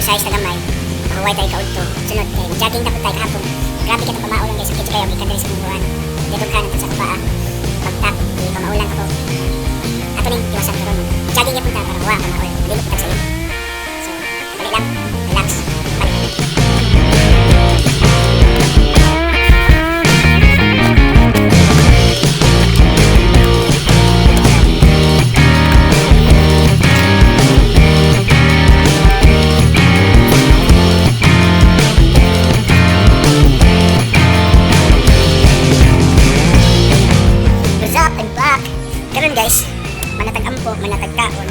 Exercise ta gamay. Mahuway tayo kaudto. Sunod kay jogging dapat tayo kahapon. Grabe ka pamaulan guys, sakit kayo gikan diri sa kumuhan. Dito ka sa paa. Pagtap, di pamaulan ako. Ato ning tiwasan karon. Jogging gyapon ta para wa pamaol. Ligo pud sa. So, dali lang, relax. Balik. What's up? I'm back! Karon guys, manatag ampo, manatag kaon.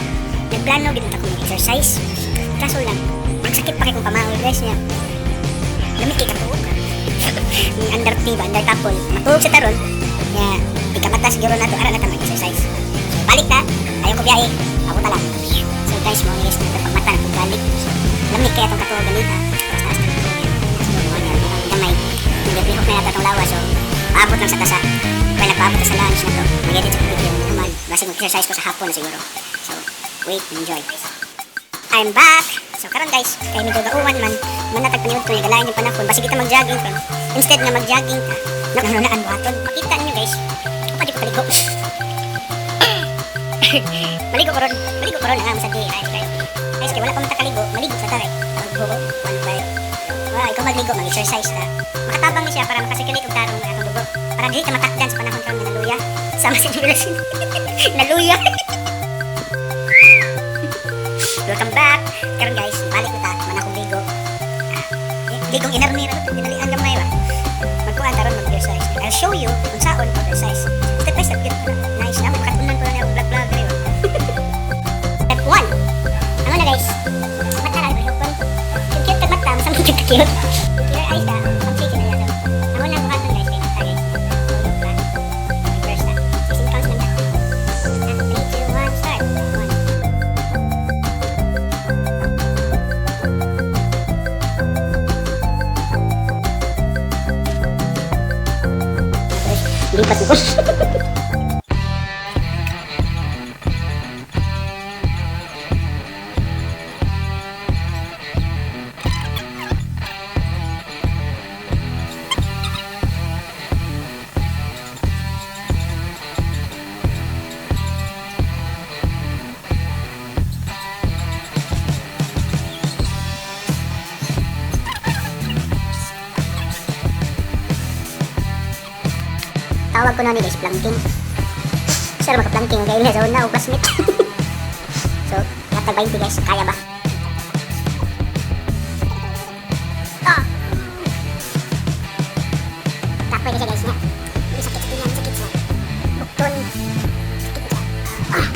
Nagplano gid ta kong exercise. Kaso lang, ang sakit pa kay kong pamaol guys niya. Lamig kay katuog. Ang under tea ba, under couple. Matuog sa taron. Nya, di ka mata siguro nato ara na ta mag-exercise. So balik ta, ayaw ko biyahe. Abot ta lang. So guys, mo ni guys nito pagmata na balik. So, lamig kay atong katuog ganita. Taas taas na katuog. So, mo niya gamay. Nagpihok na yata atong lawa so paabot lang sa tasa. Kaya nagpaabot ta sa lunch na to. Mag-edit sa video naman. Basig mag-exercise ko sa hapon na siguro. So, wait and enjoy. I'm back! So karon guys, kay medyo gauwan man, manatag paniud ko galain yung panahon, basig kita mag-jogging karon. Instead nga mag-jogging ta, nununaan buhaton. Makita ninyo guys, pa di ko kaligo. Maligo ko ron, maligo ko ron ang sa di ay kayo. Guys, kay wala pa man ta kaligo, maligo sa ta eh. Magbugo, one tayo. Wala, ikaw magligo, mag-exercise ta. Makatabang ni siya para makasirculate og tarong atong dugo. Para dili ta matakdan sa panahon karon nga naluya. Sama sa Julius. Naluya. Welcome back. Karon guys, balik na ta, man akong ligo. Ah, ligong inermi ra to, dinalian gamay ba. Magkuan taron mag-exercise. I'll show you unsaon pag-exercise. Step by step gyud. Nice na makatunan ko na niya og vlog vlog diri ba. Step 1. Ano na guys? Mata na lihokon. Cute cute kag mata, masang cute cute. Killer eyes ka, pag na niya. So, ang unang buhaton guys kay mata guys. Tulog ba? Reverse ta. 16 counts lang ta. 3, 2, 1, start. 1. Lipat ko. Tawag ko na ni guys, planking. Sir, maka-planking kay na sa una o classmate. So, hatag 20 guys, kaya ba? Ah! Kapoy kasi guys niya. Hindi sakit sa tiyan, sakit sa bukton. Sakit sa... Ah!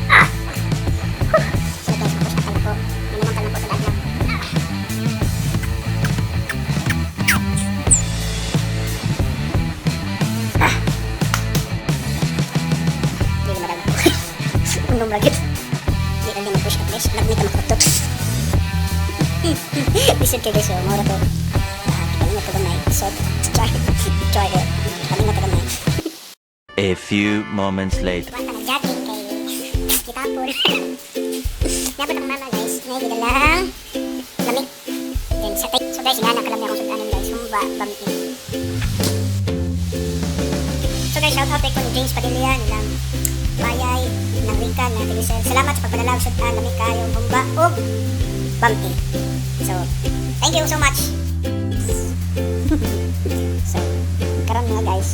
Ah! So guys, mapush up na po. Minamental na po sa lahat na. Ah! Ah! Hindi na madami. Undong bracket. Hindi lang din mag-push up guys. Lagmi ka makakutot. Listen kay guys, so mura to. Ah, palingat ko gamay. So, char. Char. Palingat ko gamay. A few moments later. Kuwan ta nag-jogging kay kitapon. Nabot ang mama guys. May gidalang lamig. Then sa so guys, ingana kalami akong sudanan guys. Humba, bamti. So guys, shout out kay ko ni James Padilla nilang Bayay ng Rika na Tigrisel. Salamat sa pagpadala og sudan lami kayo humba ug bamti. So, thank you so much. So, karon mga guys,